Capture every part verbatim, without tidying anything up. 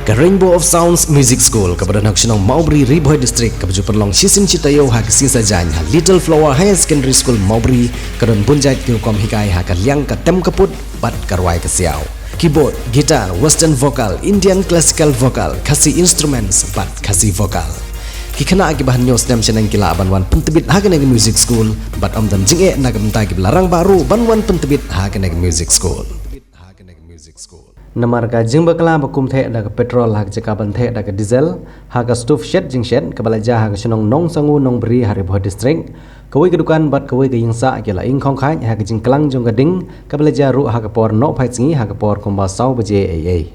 Ka Rainbow of Sounds Music School, kaba don ha ka shnong Mawbri, Ri Bhoi District, kaba ju pynlong shisien shi taïew ha ka sngi Saitjaiñ ha Little Flower Higher Secondary School Mawbri, ka don bun jait ki rukom hikai ha ka liang ka tem ka put bad ka rwai ka siaw, keyboard, guitar, western vocal, Indian classical vocal, Khasi instruments bad Khasi vocal. Ki khynnah kiba hynñiew snem shaneng ki lah ban wan pyntbit ha kane ka music school, bad ym don jingeh na ka bynta kiba la rangbah ruh ban wan pyntbit ha kane ka music school. Namar ka jingbakla ba kum theh da ka petrol ha ka jaka ban theh da ka diesel ha ka stove shet jingshet, kaba la jia ha ka shnong Nongsangu Nongbri ha Ri Bhoi District, kawei ka dukan bad kawei ka ïing sah ki la ingkhong khait ha ka jingklang jong ka ding, kaba la jia ruh ha ka por nohphai sngi ha ka por kumba saw baje eiei.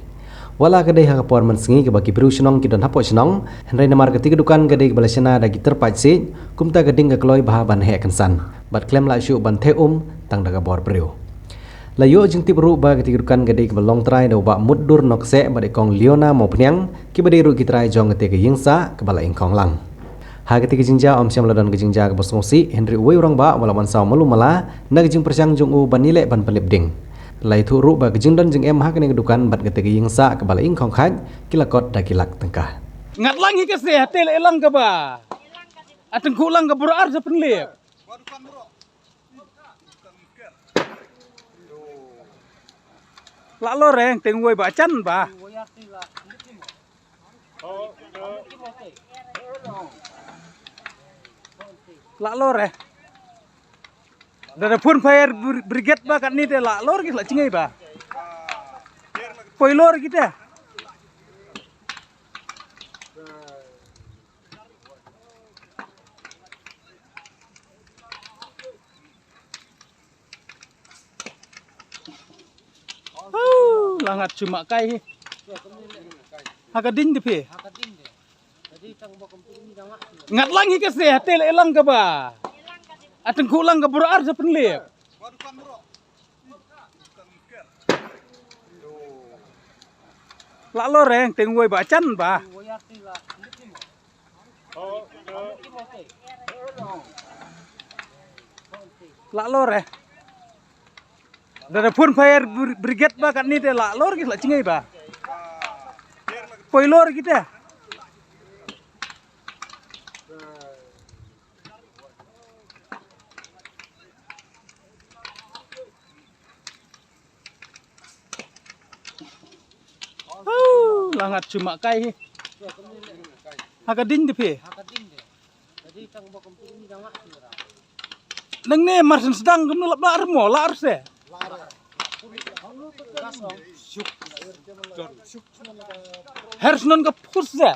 Wat la ka dei ha ka por mynsngi kaba ki briew shnong ki don hapoh shnong, hynrei namar kata ka dukan ka dei kaba la shna da ki tyrpait siej, kumta ka ding ka kloi bha ban heh kynsan bad khlem lah shuh ban theh um tang da ka bor briew. La ïoh jingtip ruh ba kata ka dukan ka dei kaba long trai da u Bah Mutdur Nongkseh bad i Kong Leona Mawphniang, kiba dei ruh ki trai jong kata ka ïing sah kaba la ingkhong lang. Ha kata ka jingjia ym shym la don ka jingjia kaba sngewsih, hynrei uwei u rangbah u la wan saw malu mala na ka jingpyrshang jong u ban ïaleh ban pynlip ding. La ïathuh ruh ba ka jingdon jingem ha kane ka dukan bad kata ka ïing sah kaba la ingkhong khait ki la kot da ki lak tyngka. Ngat lang hi ka se, hate la elang kaba. Ateng khu lang ka bura ar sa pynlip. La lor eh, teng woi ba chan ba. La lor eh. Da da phone fire bri-, brigade ba katni te la lor ki la chingai ba. Poi lor kita. Huh, la ngat chuma kai hi. Ha ka ding de phi. Ngat lang hi ka se, hate la elang kaba. Ateng khu lang ka bura ar sa pynlip. La lor eh, teng woi ba chan ba. La lor eh. Da da phone fire bri-, brigade ba katni te la lor ki la chingai ba. Poi lor kita. Huh, la ngat chuma kai hi. Ha ka ding de phi. Nangne mar syn sdang kumno la bla mo la se. Her snon ka phus se.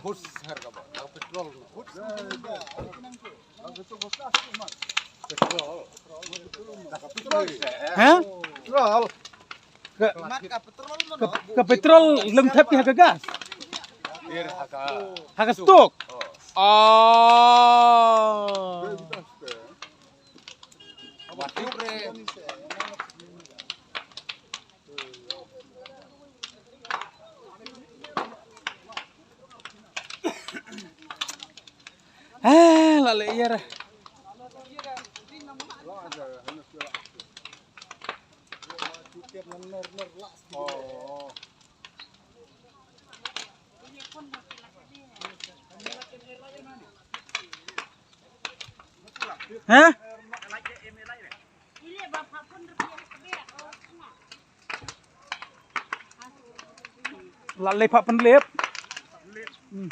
Hah? Ka, ka, ka petrol lem thep ha ka gas. Ha ka stok. Ah. Eh, la le yer. Hah? La lei pha pynlip. Hmm.